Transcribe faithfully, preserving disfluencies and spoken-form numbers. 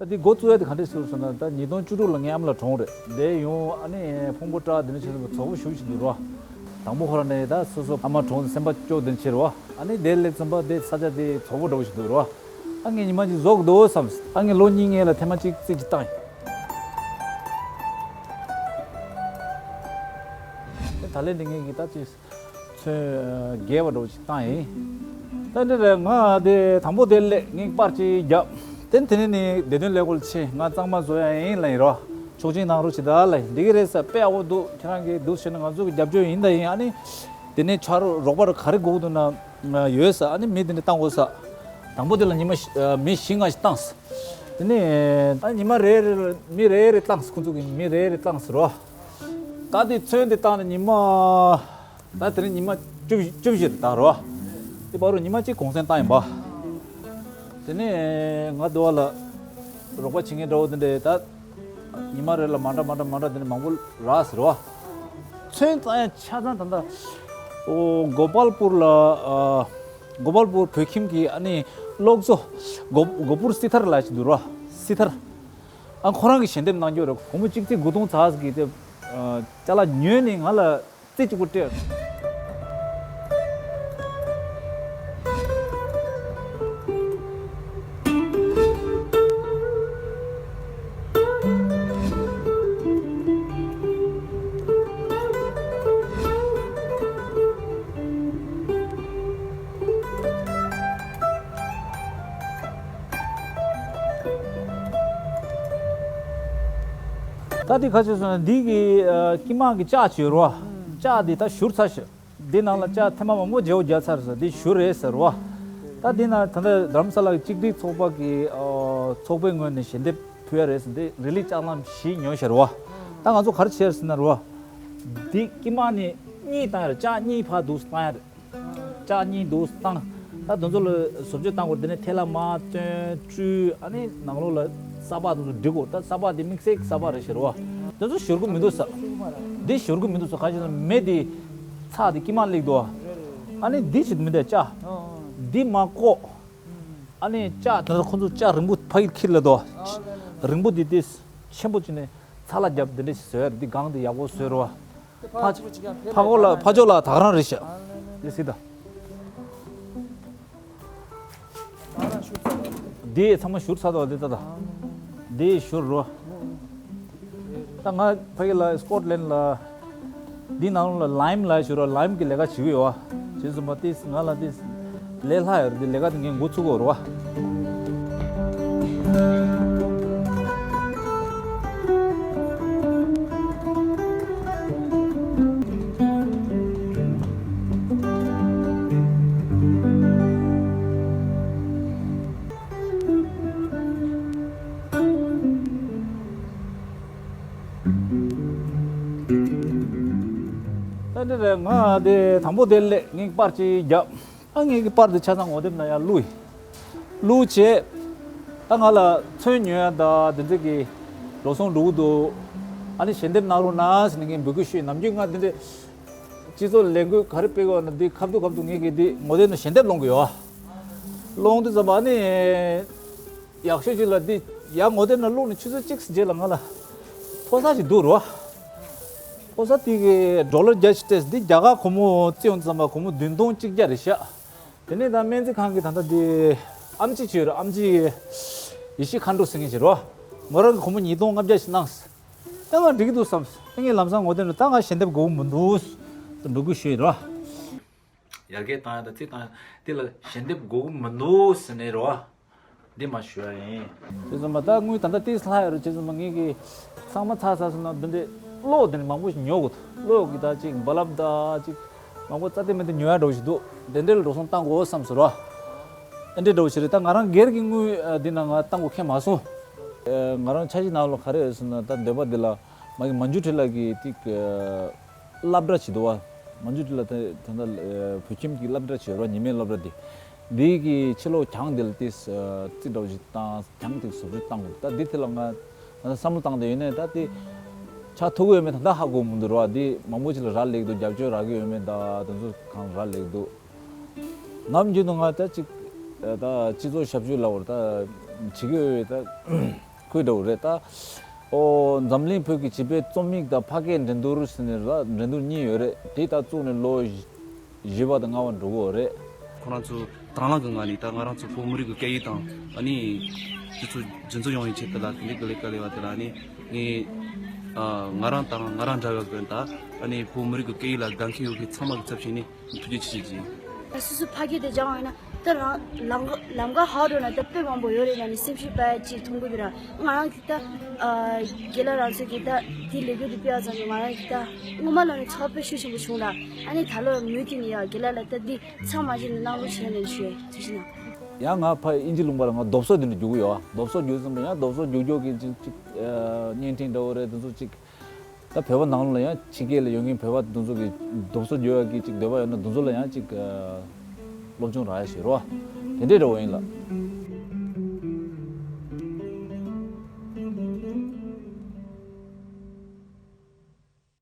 ད་འདི་འགོ་བཙུགས་ཡ་དེ་ག་འདྲས་ཟེར་སོང་ན། ད་ཉིས་སྟོང་བཅུ་དྲུག་ལ་ངའི་ཨ་མ་ལགས་གྲོངས་རེད། དེ་ཡོང་ཨ་ནི་ཕུང་པོ་བཀྲ་དེ་འདྲ་བྱས་ཙང་ཚོགས་པ་ཞུགས་བཞིན་འདུག་རོ། དང་པོ་ཁོ་རང་ནས་ད་སོ་སོ་ཨ་མ་གྲོངས་ཏེ་སེམས་པ་སྐྱོ་དེ་འདྲ་བྱས་རོ། ཨ་ནི་དེ་སླེབས་ཙམ་པ་དེ་ས་ཆ་དེ་ཚོགས་པ་འདྲ་བོ་ཞིག་འདུག་རོ། ཨ་ངས་ཉི་མ་གཅིག་བཟོ་དགོས་འདུག་བསམས། ཨ་ངས་ལོ་གཉིས་སྔོན་ལ་ཐེངས་མ་གཅིག་རྩིས་གཅིག་བཏང་ཡིན། དེ་ད་ལན་དེ་ངས་ཀྱི་ད་ཅིག་ཚོན་རྒྱས་པ་འདྲ་བོ་ཅིག་བཏང་ཡིན། ད་འདི་རེད། ང་དེ་དང་པོ་དེ་སླེབས། ངས་པར་ཅིག་བརྒྱབ། དེ་དེ་ནས་ནི་བདེ་དོན་ལས་སྒོར་ཕྱིན། ང་གཙང་མ་བཟོ་ཡ་ཡིན་ལབ་ཡིན་རོ། ཆོག་མཆན་གནང་རོགས་བྱེད་ད་ལབ་ཡིན། འགྲིག་གི་རེད་ཟེར། དཔེ་ཡག་པོ་འདུག་ཁྱེད་རང་གིས་འདུག་བྱས་ན་ང་ཚོ་གི་རྒྱབ་སྐྱོར་ཡིན་ད་ཡིན། ཨ་ནི་དེ་ནས་ཕྱག་རོགས་པ་ག་རེ་དགོས་འདུག་ན་ཡོད་ཟེར། ཨ་ནི་མི་དེ་འདྲ་བཏང་དགོས་ཟེར། དང་པོ་དེ་ལ་ཉི་མ་བཞི་མི་བཞི་ལྔ་ཞིག་བཏང་ཟེར། དེ་ནས་ཨ་ཉི་མ་རེ་རེ་ལ་མི་རེ་རེ་བཏང་ཟེར། ཁོང་ཚོ་གི་མི་རེ་རེ་བཏང་ཟེར་རོ། ད་དེ་ཚོན་དེ་བཏང་ནས་ཉི་མ། ད་དེ་རིང་ཉི་མ་བཅུ་བཞི་བཅུ་བཞི་རེད་ད་རོ། དེ་བར་དུ་ཉི་མ་གཅིག་གུང་སེང་བཏང་ཡིན་པ། དེ་ནས་ང་དུ་བ་ལ་རོགས་པ་བྱེད་མཁན་འདྲ་བོ་དེ་འདྲས་ད་ཉི་མ་རེ་ལ་མ་འདྲ་མ་འདྲ་མ་འདྲ་དེ་འདྲ་མང་པོ་རག་ཟེར་རོ། ཚོན་བཏང་ཡ་ཆ་ཚང་ད་ལྟ་ཨོ་གོ་པལ་པུར་ལ་ཨ་གོ་པལ་པུར་བོད་ཁྱིམ་གྱི་ཨ་ནི་གློག་བཟོ་གོ་གོ་པུར་སི་ཐར་ལ་ཞིག་འདུག་རོ། སི་ཐར། ཨ་ཁོ་རང་གིས་ཞལ་འདེབས་གནང་རྒྱུ་རེད། སྒོར་མོ་གཅིག་རྩིས་དགུ་སྟོང་ཙམ་ཞིག་གིས་དེ་ཨ་ཅ་ལག་ཉོས་ནས་ང་ལ་རྩེ་གཅིག་པོ་སྤྲད། ད་འདི་ག་ཚོད་སོང་ན། འདི་གི་ཨ་དཀྱིལ་མ་གི་ལྕགས་ཅིག་ཡོད་རེད་བ། ལྕགས་འདི་ད་བཞུར་ཚར་ཤག་འདི་ནང་ལ་ལྕགས་ཐེངས་མ་མང་པོ་བརྗེ་བོ་བརྒྱབ་ཚར་ཟེར། འདི་བཞུར་རེད་ཟེར་བ། ད་འདི་ན་ད་ལྟ་རྡ་རམ་ས་ལ་གི་གཅིག་སྒྲིལ་ཚོགས་པ་གི་ཨ་ཚོགས་པའི་ངོས་ནས་ཞལ་འདེབས་ཕུལ་ཡ་རེད་ཟེར། འདི་རི་ལི་ལྕགས་ལམ་བཞི་ཉོས་ཤག་རེད་བ། ད་ང་ཚོ་ག་རེ་བྱས་ཟེར་ན་རེད་བ། འདི་དཀྱིལ་མ་ནས་གཉིས་བཏང་ཡ་རེད། ལྕགས་གཉིས་ཕར་འདུག་སེ་བཏང་ཡ་རེད། ལྕགས་གཉིས་འདུག་སེ་བཏང་། ད་དེ་ཚོ་ལ་བཟོ་བཅོས་བཏང་དགོས། དེ་ནས་ཐལ་བ་མར་བཏོན་བཀྲུས། ཨ་ནི་ནང་ལོགས་ལ་ས་ཕག་དེ་ཚོ་སྒྲིག་དགོས། ད་ས་ཕག་དེ་དམིགས་བསལ་གྱི་ས་ཕག་རེད་ཤག་རེད་བ། དེ་ཚོ་བཞུར་གི་མི་འདུག་ཟེར། འདི་བཞུར་གི་མི་འདུག་ཟེར། ག་ཅི་ཟེར་ན་མེ་དེ་ཚགས་དེ་དཀྱིལ་མ་སླེབས་འདུག་ཨ་ནི་འདི་བྱེད་མི་འདུག་ལྕགས། འདི་མར་བཀོག་ཨ་ནི་ལྕགས་དེ་ཚོ་ཁོ་ཚོ་ལྕགས་རིང་པོ་ཕ་གིར་འཁྱེར་ལ་འདུག་རིང་པོ་དེ་དེ་ཆེན་པོ་བྱས་ནས་ཚ་ལ་བརྒྱབ་དེ་འདྲ་ཞིག་བཟོ་ཡ་རེད། འདི་སྒང་དེ་ཡག་པོ་བཟོས་རེད་བ། ཕ་ཕ་ཕ་ཕྱོགས་ལ་ཕ་ཕྱོགས་ལ་ད་ག་རང་རེད་ཤག་འདི་སྲིད་ད། འདི་ཚང་མ་བཞུར་ཚར་འདུག་འདི་ལྟ་ད། འདི་བཞུར་རོ། ད་ང་ཕ་གི་ལ་སི་ཀོ་ཊི་ལན་ལ་འདི་ནང་ལ་ལའིམ་ལ་བཞུར་རོ། ལའིམ་གི་ལས་ཀ་བྱེད་ཀྱི་ཡོད་བ། བྱས་ཙང་མ་ཏིས་ང་ལ་ཏིས་ལས་སླ་ཡོད་རེད། འདི་ལས་ཀ་དེ་ངས་འགོ་ཚུགས་དགོས་རེད་བ། ད་འདི་རེད། ང་དེ་དང་པོ་དེ་སླེབས། ངས་པར་ཅིག་བརྒྱབ། ཨ་ངས་ཀྱི་པར་དེ་ཆ་ཚང་ངོ་དེབ་ནང་ཡར་བླུགས་ཡིན། བླུགས་བྱས། ད་ང་ལ་ཚོན་ཉོ་ཡ་ད་དེ་འདྲ་གི་འགྲོ་སོང་འགྲོ་གི་འདུག་ཨ་ནི་ཞལ་འདེབས་གནང་རོགས་གནང་ཟེར་ནས་ངས་འབོད་སྐུལ་ཞུས་ཡིན། ནམ་རྒྱུན་ང་དེ་འདྲ་སྤྱི་ཚོགས་ལས་འགུལ་ག་རེ་སྤེལ་དགོས་ན་འདི་ཁ་ཐུག་ཁ་ཐུག་ངས་ཀྱི་འདི་ངོ་དེབ་ནང་ཞལ་འདེབས་སློང་གི་ཡོད། སློང་དུས་ཙམ་པ་ཨ་ནི། ཡག་ཤོས་ཅིག་ལ་འདི་ཡར་ངོ་དེབ་ནང་བླུགས་ནས་ཆུ་ཚོད་གཅིག་རྗེས་ལ་ང་ལ་ཕོ་གསར་ཞིག་འདུག་རོ། ཕོ་གསར་དེ་གིས་ཌོ་ལར་བརྒྱ་ཞིག་སྤྲད། འདི་རྒྱ་གར་སྒོར་མོ་བརྩི་ཡོང་ཙམ་པ་སྒོར་མོ་བདུན་སྟོང་གཅིག་བརྒྱ་རེད་ཤག་དེ་ནས་ད་སྨན་རྩིས་ཁང་གི་ད་ལྟ་འདི་ཨེམ་ཆི་ཅིག་ཡོད་རེད། ཨེམ་ཆི་ཡེ་ཤེས་མཁའ་འགྲོ་ཟེར་མཁན་ཞིག་རོ། མོ་རང་གིས་སྒོར་མོ་ཉིས་སྟོང་ལྔ་བརྒྱ་ཞིག་གནང་། ད་ང་འགྲིག་གི་འདུག་བསམ། ད་ངས་ལམ་སང་ངོ་དེབ་ནང་ད་ང་ཞལ་འདེབས་དགོས་ཀྱི་མི་འདུག་ཟེར་འབོད་སྐུལ་ཞུས་ཡིན་རོ། ཡར་རྒྱས་བཏང་ཡ་དང་རྩིས་བཏང་ཡ་དེ་ལ་ཞལ་འདེབས་དགོས་ཀྱི་མི་འདུག་ཟེར་ནས་རེད་བ། འདི་མ་ཞུ་ཡ་ཡིན། དེ་ཚོ་མ་ད་དངུལ་ད་ལྟ་ཏིས་ལྷག་ཡོད་རེད། བྱས་ཙང་མ་ངེད་ཀྱི་ཚང་མ་ཚར་ཚར་སོང་ན་འདི་འདྲའི་གློག་དེ་ནི་མང་པོ་ཞིག་ཉོ་དགོས་འདུག་གློག་གི་ད་ཅིག་བ་ལབ་ད་ཅིག་མང་པོ་རྩ་དེ་མི་དེ་ཉོ་ཡ་འདྲ་བོ་ཞིག་འདུག་དེ་འདྲའི་ལ་འགྲོ་སོང་བཏང་དགོས་བསམ་སོང་ར། ཨེ་འདྲའི་འདྲ་བོ་ཞིག་རེད། ད་ང་རང་སྒེར་གྱི་དངུལ་འདི་ན་ང་བཏང་དགོས་ཁེལ་མ་སོང་། ང་རང་འཆར་གཞི་ནང་ལ་ག་རེ་ཡོད་ཟེར་ན་ད་འདོད་པ་འདི་ལ་མ་གི་མན་ཇུ་ཊི་ལ་གི་ཏིག་སློབ་གྲྭ་ཅིག་འདུག་བ། མན་ཇུ་ཊི་ལ་དེ་ད་ལྟ་བོད་ཁྱིམ་གྱི་སློབ་གྲྭ་ཅིག་ཡོད་ར། ཉི་མའི་སློབ་གྲྭ་འདི། འདི་གི་ཕྱི་ལོགས་གྱང་འདི་ལ་ཏིས་རྩིས་འདྲ་བོ་ཞིག་བཏང་། གྱང་དེ་བཟོ་བཅོས་བཏང་དགོས། ད་འདི་དེ་ལ་ང་ད་བསམ་བློ་བཏང་བསྡད་ཡོད་ནས་ད་དེ་ཆགས་ཐུབ་ཀྱི་ཡོད་མེད་ད་ལྟ་ཧ་གོ་མི་འདུག་ར། འདི་མང་པོ་ཅིག་ལ་རག་ལས་འདུག་རྒྱབ་སྐྱོར་རག་གི་ཡོད་མེད་ད་དེ་ཚོ་གང་རག་ལས་འདུག་ནམ་རྒྱུན་དུ་ང་ད་ཅིག་ད་སྤྱི་ཚོགས་ཞབས་ཞུ་ལ་བར་ད་བྱེད་ཀྱི་ཡོད་ད། ཁུལ་འདྲ་བོ་རེད་ད། ཨོ་འཛམ་གླིང་བོད་ཀྱི་བྱིས་པའི་རྩོམ་ཡིག་དང་ཕ་སྐད་འགྲན་བསྡུར་ཟེར་ནས་ལ་འགྲན་བསྡུར་གཉིས་ཡོད་རེད། དེ་ད་བཙུགས་ནས་ལོ་བཞི་པ་དང་ལྔ་པ་འགྲོ་གི་ཡོད་རེད། ཁོ་རང་ཚོ་དང་བླངས་ཀྱི་ངང་ནས་ད་ང་རང་ཚོ་བོད་མི་རིགས་ཀྱི་སྐད་ཡིག་དང་ཨ་ནི་དེ་ཚོ་རྒྱུན་འཛིན་ཡོང་བའི་ཆེད་དུ་ལ་དེ་འདྲའི་གི་ལས་ཀ་ལས་པ་དེ་ལ་ཨ་ནི་ངས་ཨ་ང་རང་དང་ང་རང་འདྲ་བའི་གི་ད་ཨ་ནི་བོད་མི་རིགས་ཀྱི་སྐད་ཡིག་ལ་དགའ་མཁན་ཡོད་མཁན་ཚང་མ་གི་ཚབ་བྱས་ནས་ཐུགས་རྗེ་ཆེ་ཞུ་རྒྱུ་ཡིན། སོ་སོ་ཕ་སྐད་དེ་སྦྱང་བ་ཡིན་ན་ད་རང་ལམ་ཀ་ལམ་ཀ་ཧ་འགྲོ་ན་ད་དཔེ་མང་པོ་ཡོད་རེད་ལ་ནི་སེམས་ཤུགས་པ་ཅིག་ཐོན་གི་འདུག་ར། ང་རང་གི་ད་ཨ་རྒན་ལགས་རང་ཚོ་གི་ད་དེ་ལས་འགུལ་དེ་སྤེལ་བ་ཙམ་གྱིས་ང་རང་གི་ད་སྔོན་མ་ལ་ནི་ཚོར་དཔེ་ཤུགས་ཆེན་པོ་བྱུང་ལ། ཨ་ནི་ད་ལོ་མུ་མཐུད་ནས་ཡ་རྒན་ལགས་ལ་ད་འདི་ཚང་མ་ཞིག་ནས་གནང་རོགས་བྱས་ནས་ཞུ་ཡ་ཐུགས་རྗེ་གནང་། ཡང་ང་ཕ་དབྱིན་ཇི་ལུང་པ་ལ་ང་རྡོབ་གསོག་དེ་འདྲ་རྒྱུག་གི་ཡོད། རྡོབ་གསོག་རྒྱུག་ཙམ་པ་ཡང་རྡོབ་གསོག་རྒྱུག་རྒྱུག་གི་ཅིག་ཅིག་ཨ་བརྙན་འཕྲིན་འདྲ་བོ་རེད། དེ་ཚོ་ཅིག་ད་བོད་པ་ནང་ལ་ཡང་ཕྱི་རྒྱལ་ལ་ཡོད་མཁན་བོད་པ་དེ་ཚོ་གི་རྡོབ་གསོག་རྒྱག་ཡག་གི་ཅིག་འདོད་པ་ཡོད་ན་དེ་ཚོ་ལ་ཡང་ཅིག་ཨ་སློབ་སྦྱོང་རག་ཡ་ཞིག་རོ། དེ་འདྲའི་འདྲ་བོ་ཡིན་ལ།